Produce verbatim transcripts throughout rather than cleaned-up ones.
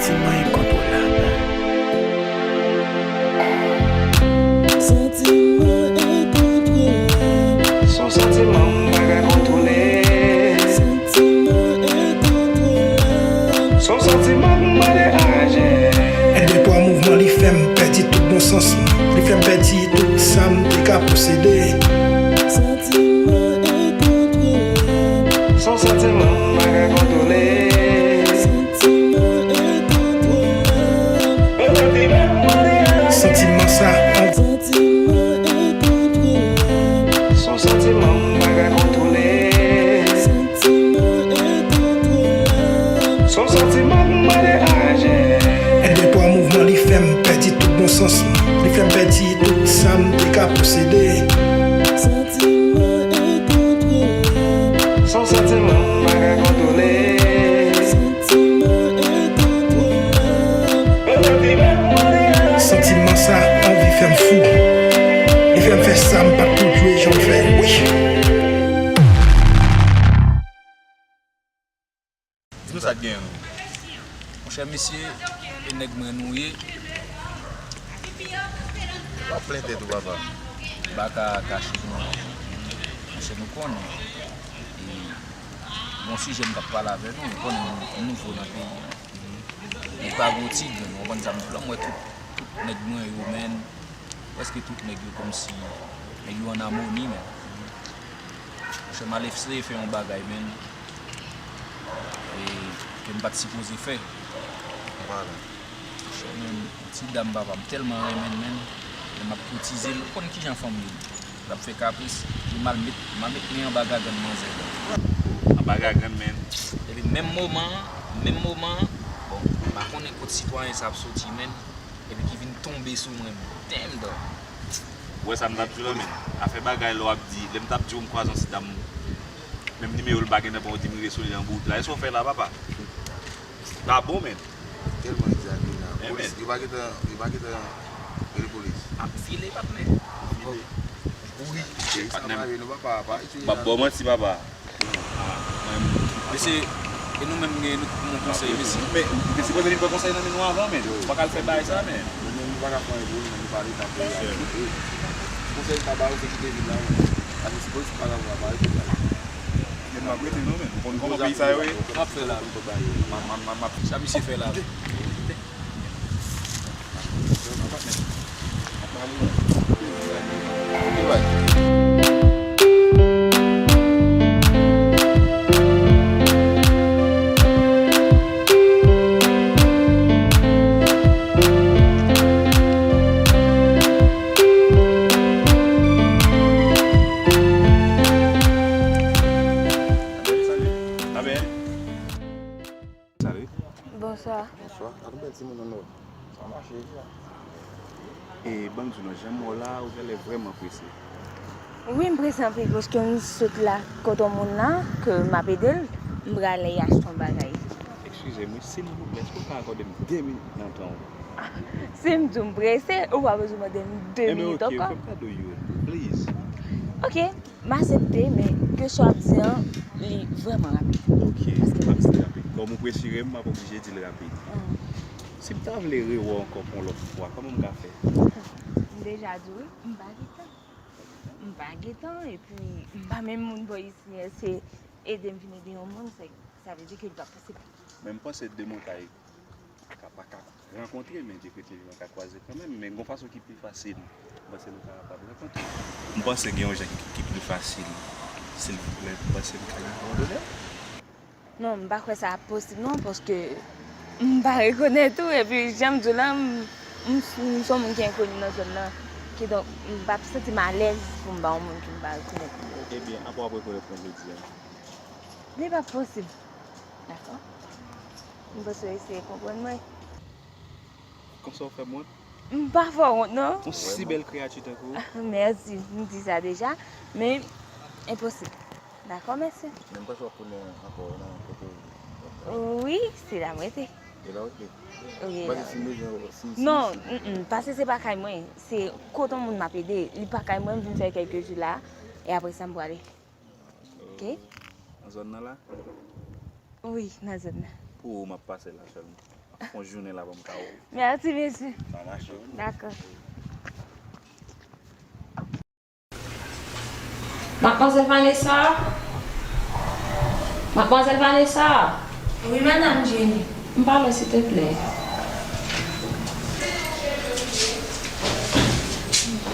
Santiman enkontwolab. Se yon santiman m pa ka kontwole. Santiman enkontwolab. Se yon santiman k mande anraje. Endepwa mouvman li fè m pèdi tout bon sans mwen. Li fè m pèdi tout sa m te ka posede. Santiman enkontwolab. Se yon santiman m pa ka kontwole. Santiman enkontwolab. Santiman sa. Santiman enkontwolab. Se yon santiman m pa ka kontwole. Santiman enkontwolab. Se yon santiman k mande anraje. Endepwa mouvman li fè m pèdi tout bon sans mwen. Li fè m pèdi tout sa m te ka posede. Santiman enkontwolab. Se yon santiman m pa ka kontwole. Santiman enkontwolab. Santiman sa anvi fè m fou. Li fè m fè sa m pa t pou dwe janm fè. Wi. Di m sa k genyen non. Monchè mesye, e nèg mwen nou ye. Pa plen tèt ou papa. M pa ka kache nou. Monchè nou konnen. E bon sijè m t ap pale avè nou, nou konnen nou nouvo nan peyi an. E pa gon ti grenn, ou konprann sa m di w la, m wè tout, tout nèg mwen yo menn, prèske tout nèg yo kòmsi nèg yo an amoni menn. Monchè m al eseye fè yon bagay menn, e ke m pa t sipoze fè. Monchè menn, yon ti dam papa m tèlman renmen l menn, lè m ap koutize l, ou konn kijan fanm yo ye. L ap fè kapris, epi m al met, m al met men anba gagann manzè. Anba gagann menn. Epi menm moman an, menm moman an, bon, m pa konnen kot sitwayen sa ap soti menn, epi ki vin tonbe sou mwen, damn dog. Ou wè sa m t ap di w la menn. Afè bagay lè w ap di, lè m t ap di w m kwaze yon ti dam, menm nimewo l m pa gentan pran, ou di m rive sou li nan bout la. E sa w fè la papa? Pa bon menn. Tèlman egzagere la. Polis, yo pa gentan, yo pa gentan rele polis. Ap file patnè. Kouri. Patnè m. M ap ba w manti papa. Mesye, e nou menm gen nou tout moun konsèy mesye. Men ou te sipoze vin pran konsèy nan men nou avan menn. Ou pa ka al fè bagay sa menn. Nou menm nou pa ka fè anyen pou nou menm, nou pa leta pou nou. Konsèy m ka ba w se kite vil la menn. Paske si polis pa la, nou pa pare pou nou. Men m ap rete non menn. Ou konn kòman peyi sa yo ye? M ap fè la. M ap, m ap, m ap, m ap. Sa misye fè la? Salut. Bonswa. Bonswa. Ak yon bèl timoun an nò. Sa mache deja. E ban m di w non, jan m wè w la, ou genlè vrèman prese. Wi, m prese anpil paske m sot la kote yon moun la, ke m ap ede l, m prale achte yon bagay. Eskize m wi, silvouplè, èske w ka akòde m de minit nan tan w? Si m di w m prese, ou pa bezwen mande m de minit ankò. Enben oke, fè m kado youn, please. Oke. M aksepte, men kesyon w ap di an, li vrèman rapid. Ok, m ap di l rapid. Kòm ou presire m, m ap oblije di l rapid. Si m ta vle rewè w ankò pou yon lòt fwa, kòman m ka fè? M deja di w wi, m pa gen tan. M pa gen tan, epi m pa menm moun bò isi, se ede m vin ede yon moun, se, sa vle di ke li pa posib. Men m panse de montay ka pa ka rankontre, men Dye krete vivan ka kwaze kanmenm, men gon fason ki pi fasil. M panse nou ka kapab rankontre. M panse gen yon jan ki, ki pi fasil. Silvouplè, m panse m ka abandone. Non, m pa kwè sa ap posib non, paske m pa rekonèt ou, epi jan m di w la, m, m, m se yon moun ki enkoni nan zòn nan. Kidonk, m p ap santi m alèz pou m ba yon moun ke m pa rekonèt. Ebyen, apa w ap rekonèt mwen jodi a? Li p ap posib. Dakò? M panse w eseye konprann mwen. Konsa w fè m wont? M pa fè w wont, non. Yon si bèl kreyati tankou w. Mèsi, m di sa deja, men enposib. Dakò, mèsi. Men m panse w ap tounen ankò nan kote w ap travay. Wi, se la m rete. E la w rete? Wi, e la m rete. Non, mm, mm, paske se pa kay mwen, se kote yon moun m ap ede. Li pa kay mwen, m vin fè kèlke jou la, e apre sa m prale. Ok? Nan zòn nan la? Wi, nan zòn nan. Pou ou, m ap pase la sèlman. Fè yon jounen la ban m ka wè w. Mèsi, mesye. Sa mache, wi. Dakò. Madmwazèl Vanessa? Madmwazèl Vanessa? Wi, Madanm Jenny. M pale w, silteplè.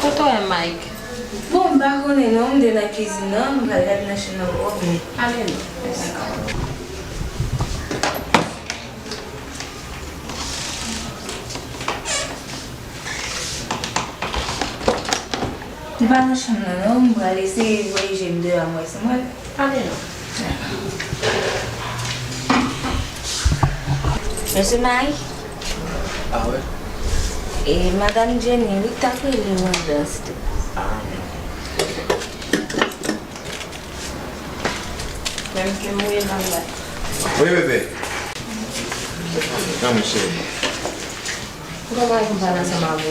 Kote w ye, Mike? Bon, m pa konnen non, m te nan kizin nan, m pral gade nan chanm nan pou w vini. Ale non. Mèsi. Li pa nan chanm nan non, m pral eseye voye je m deyò a m wè si m wè l. Ale non. Mesye Mike? Ah wi? E Madanm Jenny, wi, t ap rele m andan, silteplè. Ah, men. Menm ke m rele l la. Wi, bebe. Nan, men cheri. Ou pa mare pou m pale ansanm avè w?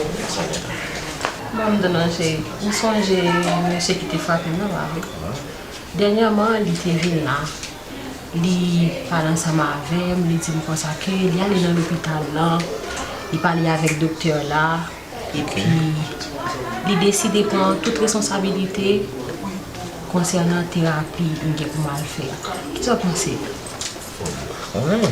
Ban m di w non, cheri. Ou sonje mesye ki te frape m nan, pa vre? Dènyèman, li te vin la. Li pale ansanm avè m, li di m konsa ke li ale nan lopital lan, li pale avèk doktè la, epi li deside pran tout responsabilite konsènan terapi m gen pou m al fè a. Kisa w panse? Mwen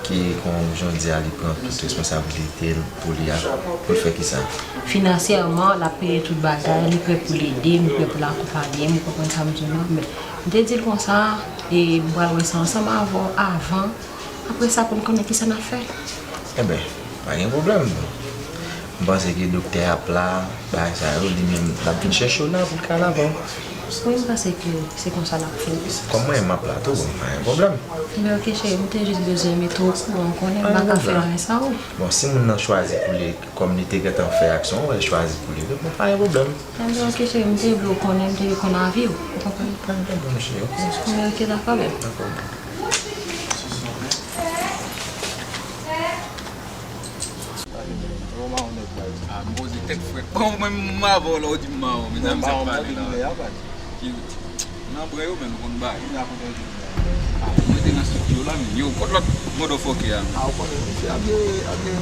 ki kon jan w di a, li pran tout responsabilite l pou li a, pou l fè kisa? Finansyèman, l ap peye tout bagay, li prè pou l ede m, li prè pou l akonpaye m, ou konprann sa m di w lan, men m te di l konsa, e m pral wè sa ansanm avè w avan, apre sa pou n konnen kisa n ap fè. Enben, pa gen pwoblèm. M panse ke doktè ap la, bagay sa yo, li menm, l ap vin chèche w la pou l ka al avè w. Wi, m panse ke se konsa n ap fè. Kòm mwen menm m ap la tou, bon, pa gen pwoblèm. Men ok, cheri, m te jis bezwen mete w okouran, w konnen m pa ka fè anyen san ou. Bon, si moun nan chwazi pou li, kòm li te gentan fè aksyon, w chwazi pou li, bon, pa gen pwoblèm. Enben, ok, cheri, m te vle w konnen, m te vle konn avi w. Ou konprann? Pa gen pwoblèm, cheri, ok? Men ok, dakò, bèl. Dakò. Ah, m poze tèt frèt. Bon, mwen, m avè w la, w di m mawon, mezanmi, sa k pale la. Ki, nan bwè yo, men nou konn bay. Ah, mwen te nan estidyo la, men yo, kot lòt motherfucker a? Ah, ou konnen, misye ap jere, ap jere.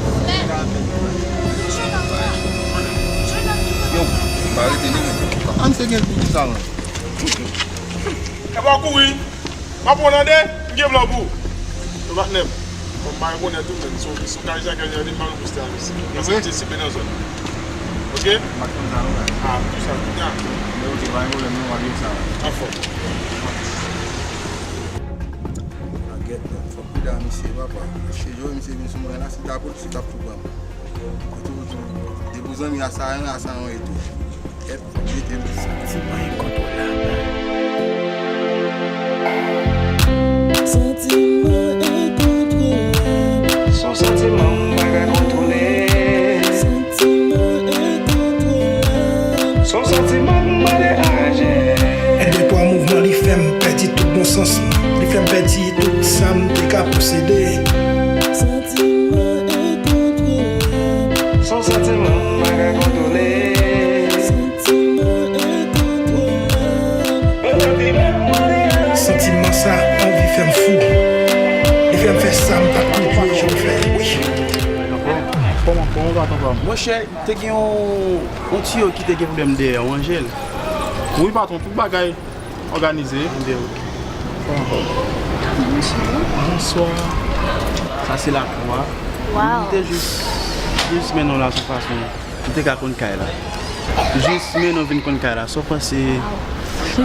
Yo, m pa rete non, men. Ann se gen pou di sa, man. E pa kouri. M ap pran w nan de, m gen plan pou ou. Yo, patnè m. Bon, m pa rekonèt ou, men si w, si w ka jake jodi, m pa nan poste a, mesye. Paske m te sipe nan zòn. Ok? M pa t konn sa, non, baz. Ah, m tou sa, tout sa. Men ok, pa gen pwoblèm, non, m ap jere sa. Anfòm. A gèt, non. Fòk prida misye, papa. Mesye Joe, misye vin sou mwen la, si ta polis, li t ap tou pran m. Tou, tou. Depi zanmi a sa, a sa yon etou. Kèt, fòk mete m. Santiman enkontwolab. Santiman enkontwolab. Se yon santiman m pa ka kontwole. Santiman enkontwolab. Se yon santiman m mande anraje. Endetwa mouvman li fè m pèdi tout bon sans m. Li fè m pèdi tout sa m te ka posede. Santiman enkontwolab. Se yon santiman m pa ka kontwole. Santiman enkontwolab. Santiman sa anvi fè m fou. Li fè m fè sa m pa t konn dwe janm fè. Wi. Kòman, kòman w va, tonton? Monchè, te gen yon, yon tiyo ki te gen pwoblèm dèyè, yon Anjèl. Wi, patwon, tout bagay òganize. Bonswa. Sa se lakou a. Waw. M te jis, jis mennen w la sou fason m te ka konn kay la. Jis mennen w vin konn kay la. Sa w panse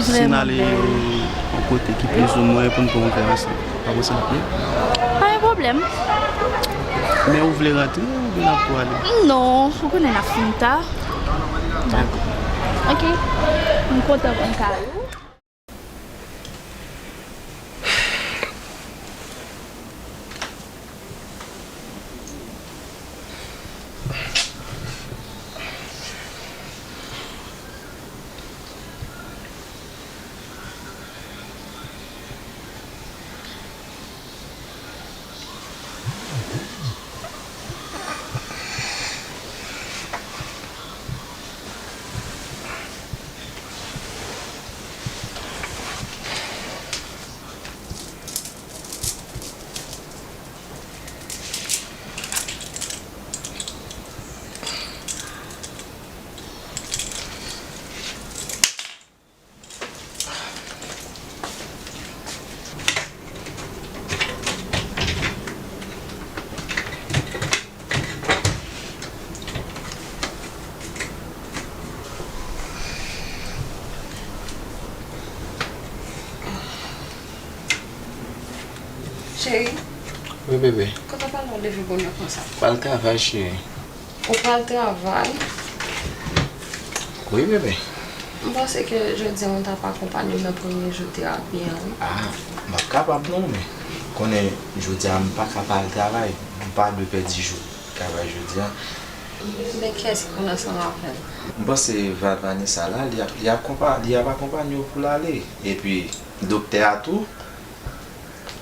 si n ale yon kote ki plizoumwen pou n pran yon kay ansanm? Pa posib, non? Pa gen pwoblèm. Men ou vle rantre oubyen n ap tou ale? Non, ou konnen n ap fin ta. Dakò. Ok. M kontan konn kay ou. Cheri, wi, bebe. Kote w pral leve bonè konsa? Pral travay, cheri. Ou pral travay? Wi, bebe. M panse ke jodi a ou t ap akonpanye m nan premye jou terapi an, wi. Ah, m ap kapab non, men konnen jodi a m pa ka pa al travay. M pa dwe pèdi jou travay jodi a. Men kiyès ki konn ansanm avè l? M panse Va-, Vanessa la, li ap, li ap konpa-, li ap akonpanye w pou l ale. Epi, doktè a tou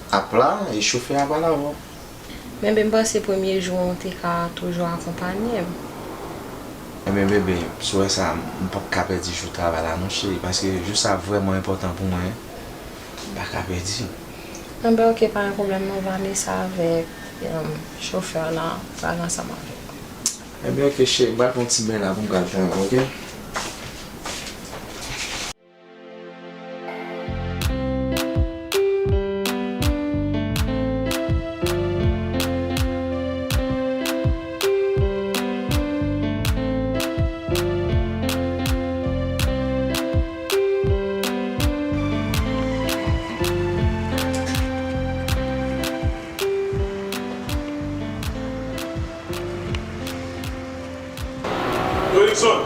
ap la, e chofè a pral avè w. Men, men m panse premye jou an, ou te ka toujou akonpanye m. Ebyen, bebe, si w wè sa, m p ap ka pèdi jou travay la non, cheri, paske jou sa vrèman enpòtan pou mwen. M pa ka pèdi. Enben, oke, pa gen pwoblèm non, Vanessa avèk, em, chofè la pral ansanm avè w. Enben, oke, cheri, m pral pran ti beny la pou m ka al travay, oke? Yo, Nixon!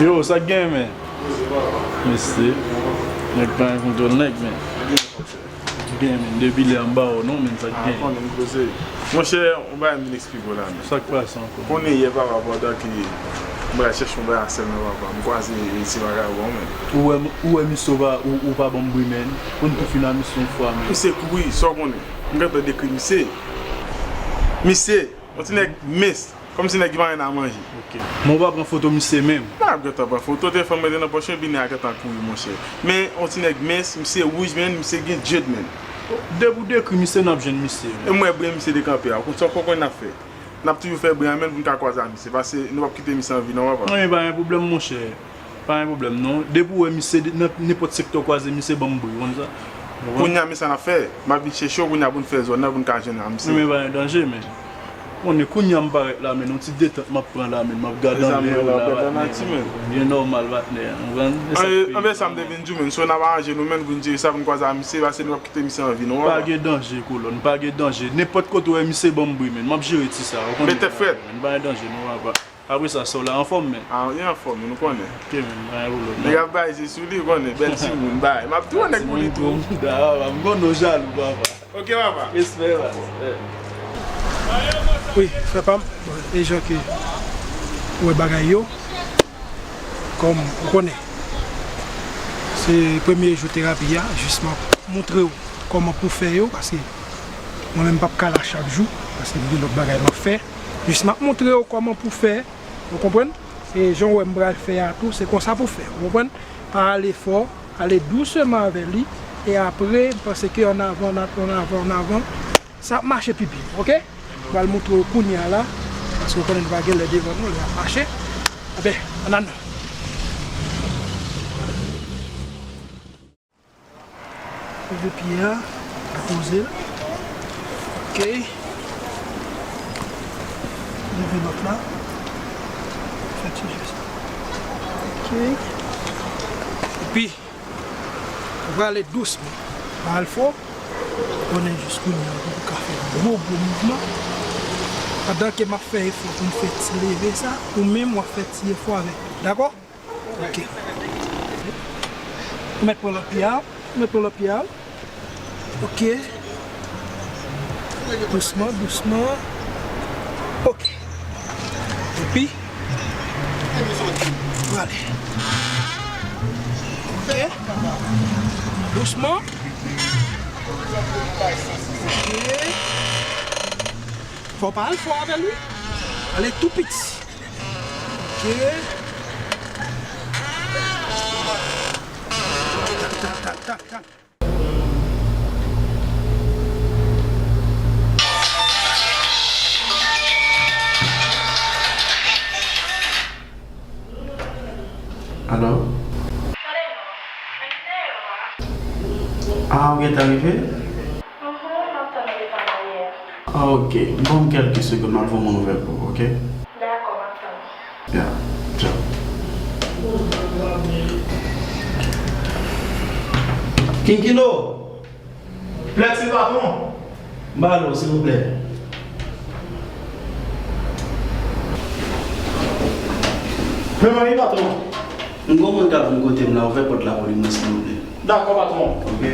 Yo, sa k gen, men? Poze, papa. Mesye. Nèg pa gen kontwòl nèg, men. Gen, men. Depi lè a m ba w non, men, sa k gen? Ah, konnen m poze. Monchè, yon bagay m vin eksplike w la, men. Sa k pase ankò? Konnen yè, papa, pandan ke m pral chèche yon bagay a sèl mwen, papa, m kwaze ti vagabon, men. Ou wè, ou wè misye ou pa, ou, ou pa ban m bri, men. Ou konn tou fin a misye yon fwa, men. Misye kouri, sa w konnen. M gentan dekri misye. Misye, yon ti nèg mens. Kòmsi nèg ki pa gen nan manje. Ok. Men w pa pran foto misye menm? M ap gentan pran foto, telefòn mwen te nan pòch mwen, epi nèg la gentan kouri, monchè. Men, yon ti nèg mens, misye wouj, men, misye gen dread, men. Depi w dekri misye, n ap jwenn misye. E m wè bren misye te kanpe a. Ou konn sa w konn n ap fè? N ap toujou fè bren an, men, pou n ka kwaze a misye. Paske nou p ap kite misye an vi, non, papa. Non, men pa gen pwoblèm, monchè. Pa gen pwoblèm non. Depi w wè misye de-, nan nenpòt sektè w kwaze misye, ban m bri, w konn sa? Ou konprann? Kounye a, men sa n ap fè. M ap vin chèche w kounye a pou n fè zòn nan, pou n ka jwenn ak misye. Non, men pa gen danje, men. Konnen kounye a m parèt la, men, yon ti detant m ap pran la, men, m ap gade anlè yo la, patnè. Byen nòmal, patnè, w konprann? E sa k peye. Anben sa m te vin di w, men, si w n ap aranje nou, men, pou n jere sa, pou n kwaze ak misye, paske nou p ap kite misye an vi, non, papa. Pa gen danje, kolòn, pa gen danje. Nenpòt kote w wè misye, ban m bri, men. M ap jere ti sa, w konn. Men tèt frèt. Men pa gen danje, non, papa. Apre sa, sa w la anfòm, men? Ah, li anfòm, nou konnen. Ok, men, pa gen pwoblèm. Nèg ap bay je sou li, ou konnen, bèl timoun, bay. M ap tounen nèg pou li tou. Timoun gwo mouda, papa. M konnen w jalou, papa. Ok, papa. Respè, papa. Wi, frè pa m. Bon, e jan ke ou wè bagay yo, kòm ou konnen, se premye jou terapi a, jis m ap montre w kòman pou fè yo, paske mwen menm m p ap ka la chak jou, paske m gen lòt bagay m ap fè. Jis m ap montre w kòman pou fè, ou konprann? E jan w wè m pral fè a tou, se konsa pou fè, ou konprann? Pa ale fò, ale dousman avè li, e apre, m panse ke an avan, an avan, an avan, an avan, sa ap mache pi byen, ok? M pral montre w kounye a la, paske w konnen li pa gen lè devan nou, li ap mache. Enben, ann al non. Leve pye a, poze l. Ok. Leve lòt la. Fè ti jès la. Ok. Epi, ou prale dousman. Pa al fò. Konnen jis kounye a, ou ka fè gwo, gwo mouvman. Pandan ke m ap fè efò pou m fè ti leve sa, ou menm w ap fè ti efò avè l. Dakò? Ok. Ou mèt pran lòt pye a. Ou mèt pran lòt pye a. Ok. Dousman, dousman. Ok. Epi, prale. Ok. Dousman. Ok. Fò w pa al fò avè l, wi. Ale tou piti. Ok. Tak, tak, tak, tak, tak. Alo? Ah, ou gentan rive? Mhm, m ap tann ou depi yè. Ah, ok. Ban m kèlke segonn, m ap voye yon nouvèl pou ou, ok? Dakò, m ap tann ou. Ya, tchao. Kinkino! Plèt, wi, patwon. M ba l ou, silvouplè. Men mwen wi, patwon. M gon moun k ap vin kote m la, ouvè pòt la pou li, mwen, silvouplè. Dakò, patwon. Ok.